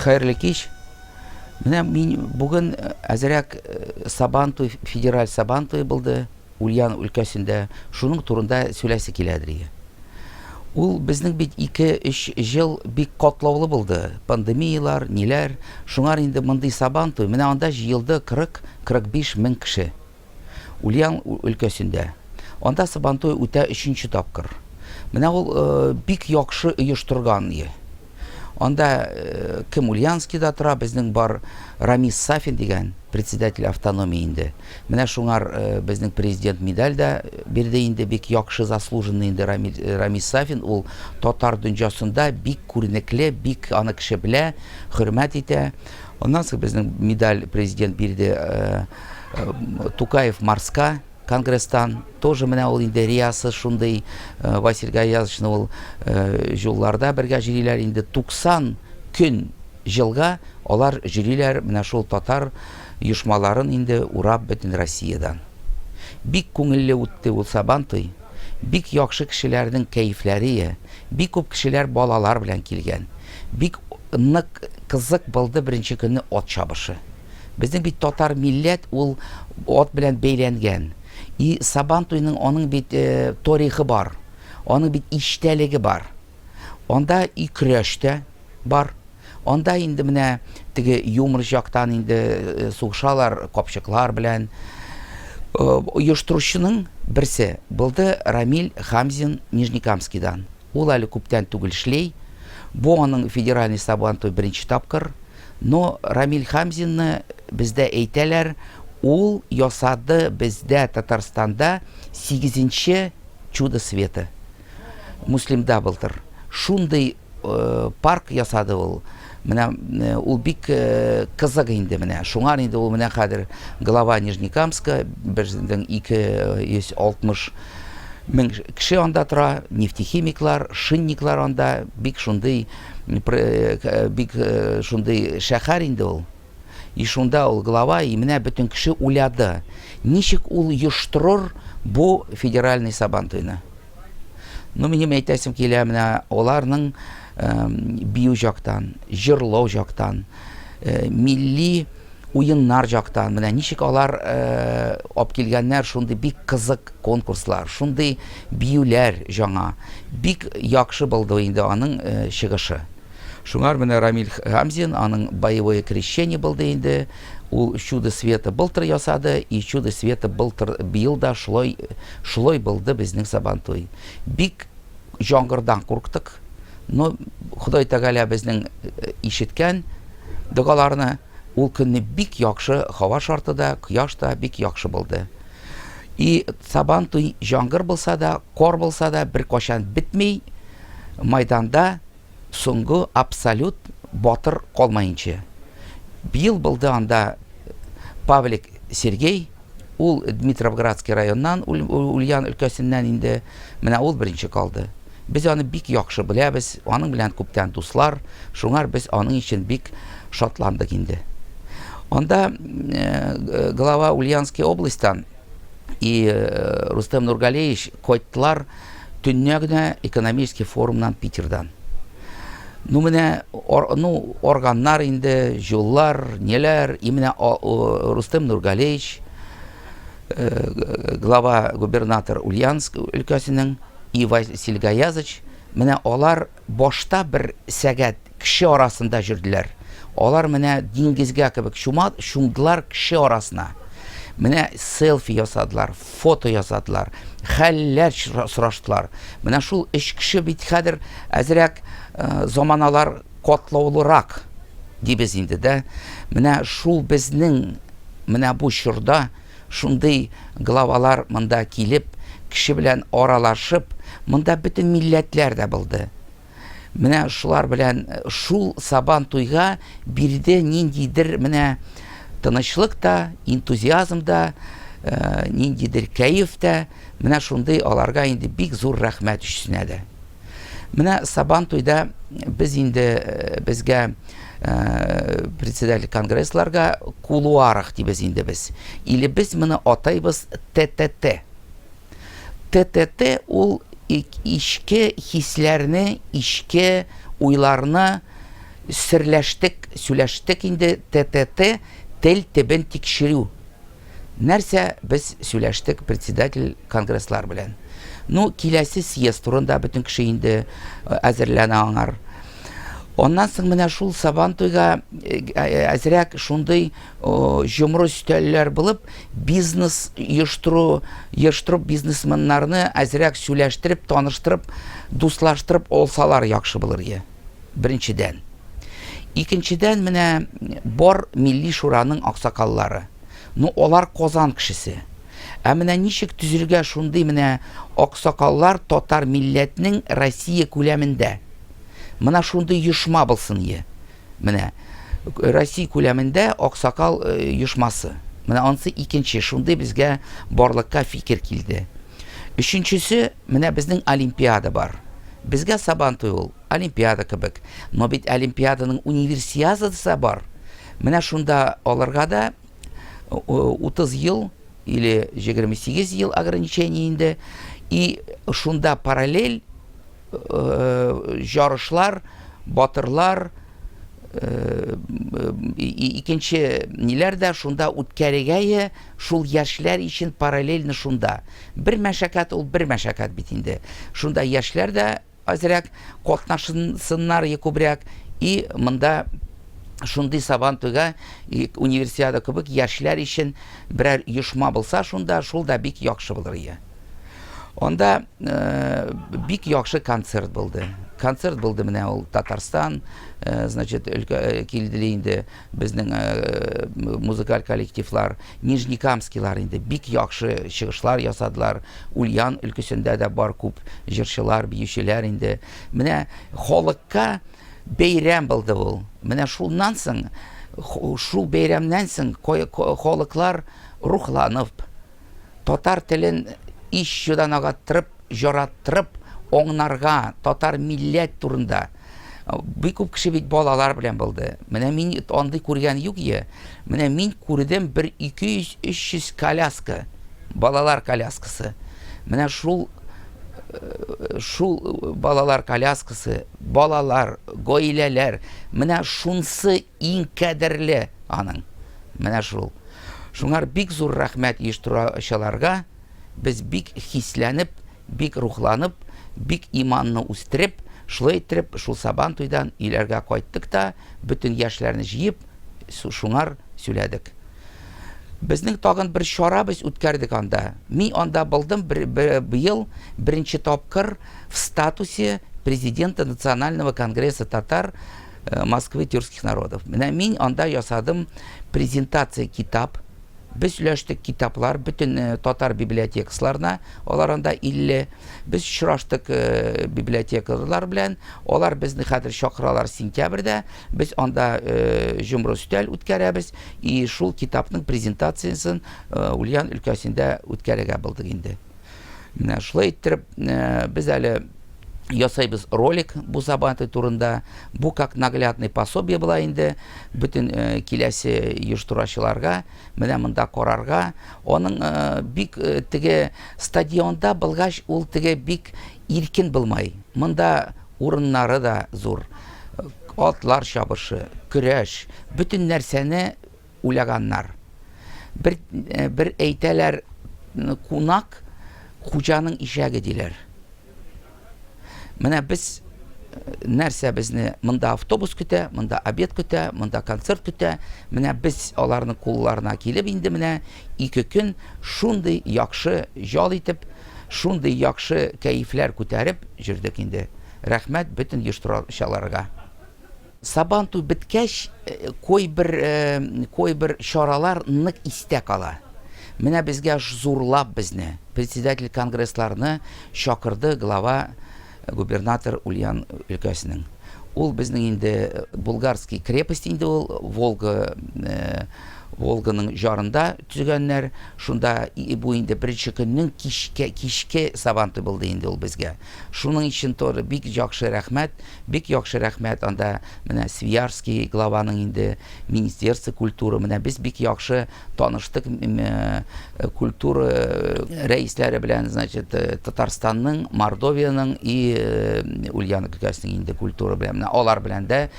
Хәерле кич. Менә мин бүген әзрәк Сабантуй, федераль Сабантуй булды Ульян өлкәсендә. Шуның турында сөйләсе киләдер иде. Ул безнең бит 2-3 ел бик катлаулы булды. Пандемиялар, ниләр. Шуңар инде мондый Сабантуй, менә анда җыелды 40-45 мең кеше. Ульян өлкәсендә. Анда Сабантуй үтә өченче тапкыр. Менә ул э, бик яхшы оештырган ие. Анда э, кем Ульянскийда тора, безнең бар Рамис Сафин дигән председатель автономии инде. Менә шуңар э, безнең президент медаль дә бирде инде, бик яхшы заслуженный инде Рамис Сафин. Ул татар дөньясында бик күренекле, бик аны кеше белә, хөрмәт итә. Аннан соң безнең медаль президент бирде Тукаев Марска конгресстан тоже менә ул инде риясы шундый Василь Гаязовичны ул җулларда бергә җөриләр инде 90 көн җылга алар җөриләр менә шул татар оешмаларын инде урап бөтен Россиядән. Бик күңелле үтте ул Сабантуй. Бик яхшы кешеләрнең кәефләре, бик күп кешеләр балалар белән килгән. Бик нык кызык булды беренче көнне ат чабышы. Безнең бит татар милләт ул ат белән бәйләнгән. И Сабан туйның аның бит э, тарихы бар. Аның бит иштәлеге бар. Анда и көрәш тә бар. Анда инде менә теге юмор жактан инде э, сугышалар капчыклар белән. Э, оештыручының берсе булды Рамиль Хамзин Нижнекамскийдан. Ул әле күптән түгел эшли. Бу аның федеральный Сабантуй беренче тапкыр. Но Рамиль Хамзинны бездә әйтәләр, ул ясады бездә Татарстанда сигезенче чудо света. Муслимда былтыр. Шундый э, парк ясады ул. Менә э, ул бик э, кызык инде менә. Шуңар инде ул менә хәзер глава Нижнекамска безнең 260 мең кеше анда тора, нефтехимиклар, шинниклар анда бик шундый бик шундый шәһәр инде ул. И шунда ул глава, и менә бөтен кеше уйлады. Ничек ул оештырыр бу федеральный сабантуйны? Ну, минем әйтәсем килә, менә аларның бию жактан, җырлау жактан, милли уеннар жактан, менә ничек алар алып килгәннәр шундый бик кызык конкурслар, шундый биюләр жаңа. Бик яхшы булды инде аның чыгышы. Шуңар менә Рамиль Хамзин, аның боевое крещение булды инде. Ул Чудо света былтыр ясады, и Чудо света былтыр быел да шулай шулай булды безнең Сабантуй. Бик җаңгырдан курктык. Но Ходай Тәгалә безнең ишеткән догаларны. Ул көнне бик яхшы һава шарты да, кояш та бик яхшы булды. И Сабантуй җаңгыр булса да, кар булса да беркайчан бетми. Майданда соңгы абсолют батыр калмаенча. Быел булды анда Павлик Сергей, ул Дмитровградский районнан, Ульян өлкәсеннән инде, менә ул беренче калды. Без аны бик яхшы беләбез, аның белән күптән дуслар, шуңар без аның өчен бик шатландык инде. Анда э, глава Ульяновской областьтан и э, Рустем Нургалеевич кайттылар төннә генә экономический форумнан Питердан. Ну менә ну органнар инде, юллар, неләр, и менә Рустем Нургалеевич э, глава губернатор Ульяновск өлкәсенең и Василь Гаязович, менә алар башта бер сәгать кеше арасында җөрделәр. Алар менә диңгезгә кебек чума, чумдылар кеше арасына. Менә селфи ясадылар, фото ясадылар, хәлләр сораштылар. Менә шул өч кеше бит хәзер әзрәк э, заманалар катлаулырак дибез инде дә. Менә шул безнең менә бу чорда шундый главалар монда килеп, кеше белән аралашып, монда бөтен милләтләр дә булды. Менә шулар белән э, шул сабан туйга бирде ниндидер менә тынычлык та, энтузиазм да, э, ниндидер кәеф тә, менә шундый аларга инде бик зур рәхмәт өчесенә дә. Менә сабан туйда без инде э, безгә председатель конгрессларга кулуарах дибез инде без. Или без моны атайбыз ТТТ. ТТТ ул ичке хисләрне, ичке уйларны Серләштек, сүләштек инде ТТТ, тел тебен тикшерү. Нәрсә без сүләштек председатель конгресслар белән. Ну, киләсе съезд турында бөтен кеше инде әзерләнә аңар. Аннан соң менә шул Сабантуйга әзрәк шундый җомры өстәлләр булып, бизнес оештыру, оештырып бизнесменнарны әзрәк сөйләштереп, таныштырып, дуслаштырып алсалар яхшы булыр иде. Беренчедән. Икенчедән, менә бар Милли Шураның аксакаллары. Ну, алар Казан кешесе. Ә менә ничек төзергә шундый менә аксакаллар татар милләтнең Россия күләмендә? Менә шундый оешма булсын ие. Менә Россия күләмендә аксакал оешмасы. Менә ансы икенче, шундый безгә барлыкка фикер килде. Өченчесе, менә безнең олимпиада бар. Безгә Сабантуй ул, олимпиада кебек. Но бит олимпиаданың универсиадасы бар. Менә шунда алырга да 30 ел или 28 ел ограничение инде. И шунда параллель жарышлар, батырлар, икенче ниләр дә шунда үткәрегәе, шул яшьләр өчен параллельно шунда. Бер мәшәкать ул бер мәшәкать бит инде. Шунда яшьләр дә азрак катнашсыннар күбрәк и монда шундый Сабантуйга универсиада кебек яшьләр өчен берәр оешма булса шунда, шул да бик яхшы булыр иде. Анда бик яхшы концерт булды. Концерт булды менә ул Татарстан, значит, өлкә килде инде безнең музыкаль коллективлар, Нижнекамскийлар инде бик яхшы чыгышлар ясадылар. Ульян өлкәсендә дә бар күп җырчылар, биючеләр инде. Менә халыкка бәйрәм булды ул. Менә шуннан соң, шул бәйрәмнән соң халыклар рухланып, татар телен ищудан агаттырып, жараттырып, аңнарга, татар милләт турында. Бик күп кеше бит балалар белән булды. Менә мин андый күргән юк е. Менә мин күрдем бер 200-300 коляска, балалар коляскасы. Менә шул шул балалар коляскасы, балалар, гаиләләр, менә шунсы иң кадерле аның. Менә шул. Шуңар бик зур рәхмәт оештыручыларга, без бик хисләнеп, бик рухланып, бик иманны үстереп, шулай иттереп, шул Сабан туйдан өйләргә кайттык та, бөтен яшьләрне җыеп, шуңар сөйләдек. Безнең тагын бер чара без үткәрдек анда. Мин анда булдым бер, бер, быел беренче тапкыр в статусе президента Национального конгресса татар Москвы тюркских народов. Менә мин анда ясадым презентация китап. Без өләштек китаплар бөтен татар библиотекаларына, алар анда 50. Без очраштык библиотекалар белән, алар безне хәзер чакыралар сентябрьдә. Без анда җомры өстәл үткәрәбез и шул китапның презентациясен Ульян өлкәсендә үткәрергә булдык инде. Менә шулай иттереп, без әле ясайбыз ролик бу Сабантуй турында. Бу как наглядный пособие була инде бөтен киләсе оештыручыларга, менә монда карарга. Аның бик теге стадионда булгач, ул теге бик иркен булмай. Монда урыннары да зур. Атлар чабышы, көрәш, бөтен нәрсәне уйлаганнар. Бер, бер әйтәләр, кунак хуҗаның ишәге диләр. Менә без нәрсә безне монда автобус көтә, монда обед көтә, монда концерт көтә. Менә без аларның кулларына килеп инде менә ике көн шундый яхшы ял итеп, шундый яхшы кәефләр күтәреп йөрдек инде. Рәхмәт бөтен оештыручыларга. Сабантуй беткәч, кайбер, кайбер чаралар нык истә кала. Менә безгә зурлап безне, председатель конгрессларны чакырды глава губернатор Ульян өлкәсенең. Ул безнең инде Булгарский крепость инде ул, Волга Волганың җарында төзегәннәр. Шунда бу инде беренче көннең кичке, кичке Сабантуй булды инде ул безгә. Шуның өчен тоже бик яхшы рәхмәт, бик яхшы рәхмәт анда менә Свиярский главаның инде Министерство культуры, менә без бик яхшы таныштык культура рәисләре белән, значит, Татарстанның, Мордовиянең и Ульяновск өлкәсенең инде культура белән. Менә алар белән дә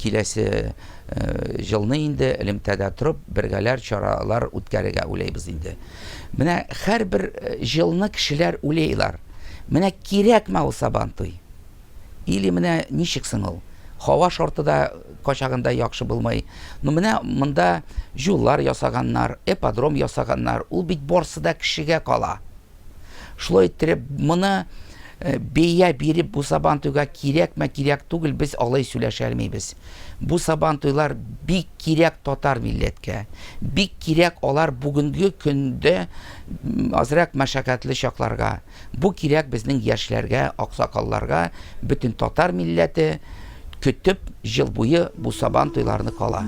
киләсе җылны инде элемтәдә торып, бергәләр чаралар үткәрергә уйлыйбыз инде. Менә һәрбер җылны кешеләр уйлыйлар. Менә кирәкме ул Сабантуй? Или менә ничек соң ул? Һава шарты да кайчагында яхшы булмый. Ну менә монда юллар ясаганнар, эподром ясаганнар. Ул бит барсы да кешегә кала. Шулай иттереп, моны э, бәя биреп бу сабантуйга кирәкме, кирәк түгел, без алай сөйләшә алмыйбыз. Бу сабантуйлар бик кирәк татар милләткә. Бик кирәк алар бүгенге көндә азрак мәшәкатьле чакларга. Бу кирәк безнең яшьләргә, аксакалларга, бөтен татар милләте көтеп җыл буе бу сабан туйларны кала.